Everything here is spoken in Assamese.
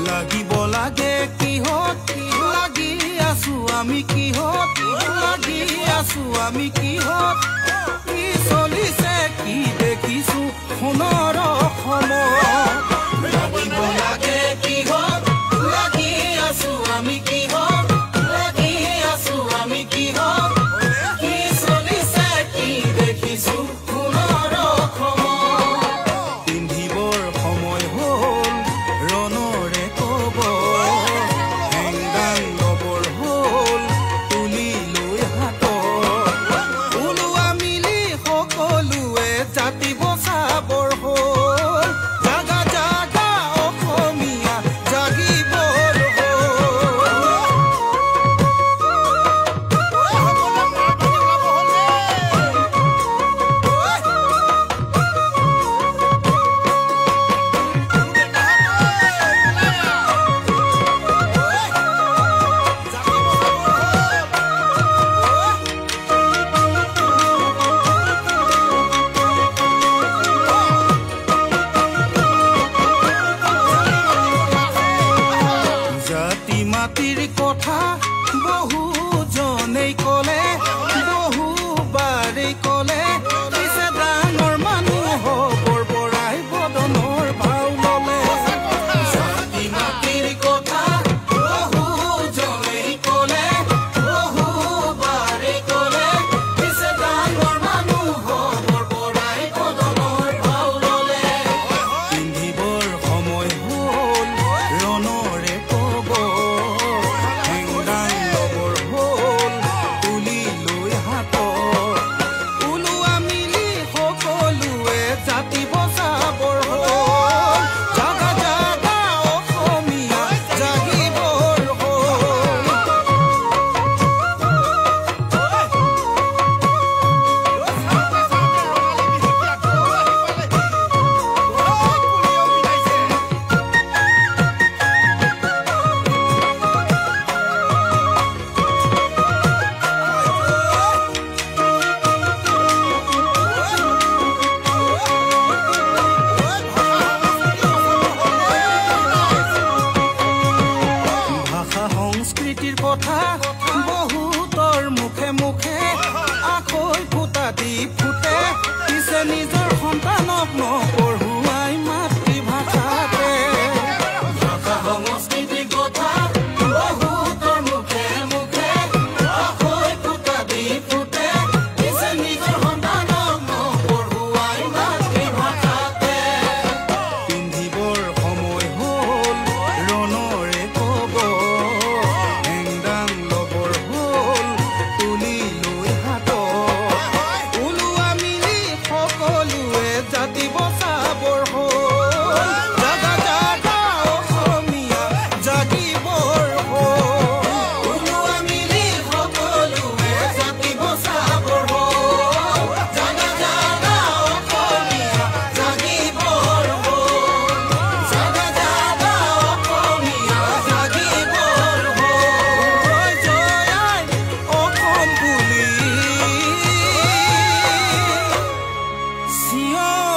লাগিব লাগে কিহত লাগি আছো আমি কিহত লাগি আছো আমি কিহত কি চলিছে কি দেখিছো সোণৰ অসমত লাগিব লাগে কিহত লাগি আছো আমি কিহত লাগি আছো আমি কিহত কি চলিছে কি দেখিছো সোণৰ অসমত পিন্ধিবৰ সময় হ'ল ৰণৰে কব হেংদাং লবৰ হ'ল তুলি লৈ হাতত ওলোৱা মিলি সকলোৱে জাতি বচাবৰ হ'ল জাগা জাগা অসমীয়া জাগিবৰ হ'ল। জাতি মাটিৰ কথা বহুজনেই ক'লে বহুবাৰেই ক'লে পিছে ডাঙৰ মানুহ হ'বৰ পৰাই বদনৰ ভাও ল'লে। জাতি মাটিৰ কথা বহুজনেই ক'লে বহুবাৰেই ক'লে পিছে ডাঙৰ মানুহ হ'বৰ পৰাই বদনৰ ভাও ল'লে। পিন্ধিবৰ সময় হ'ল ৰণৰে কব হেংদাং লবৰ হ'ল তুলি লৈ হাতত ওলোৱা মিলি সকলোৱে জাতি বচাবৰ হ'ল জাগা জাগা অসমীয়া জাগিবৰ হ'ল। ভাষা সংস্কৃতিৰ কথা বহুতৰ মুখে মুখে আখৈ ফুটা দি ফুটে পিছে নিজৰ সন্তানক নপঢ়ুৱাই মাতৃভাষাতে। ভাষা সংস্কৃতিৰ কথা বহুতৰ মুখে মুখে আখৈ ফুটা দি ফুটে পিছে নিজৰ সন্তানক নপঢ়ুৱাই মাতৃভাষাতে। পিন্ধিবৰ সময় হ'ল ৰণৰে কব হেংদাং লবৰ হ'ল তুলি লৈ হাতত ওলোৱা মিলি সকলোৱে জাতি বচাবৰ হ'ল জাগা জাগা অসমীয়া জাগিবৰ হ'ল। ওলোৱা মিলি সকলোৱে জাতি বচাবৰ হ'ল জাগা জাগা অসমীয়া জাগিবৰ হ'ল জাগা জাগা অসমীয়া জাগিবৰ হ'ল। জয় আই অসম বুলি চিঞৰ।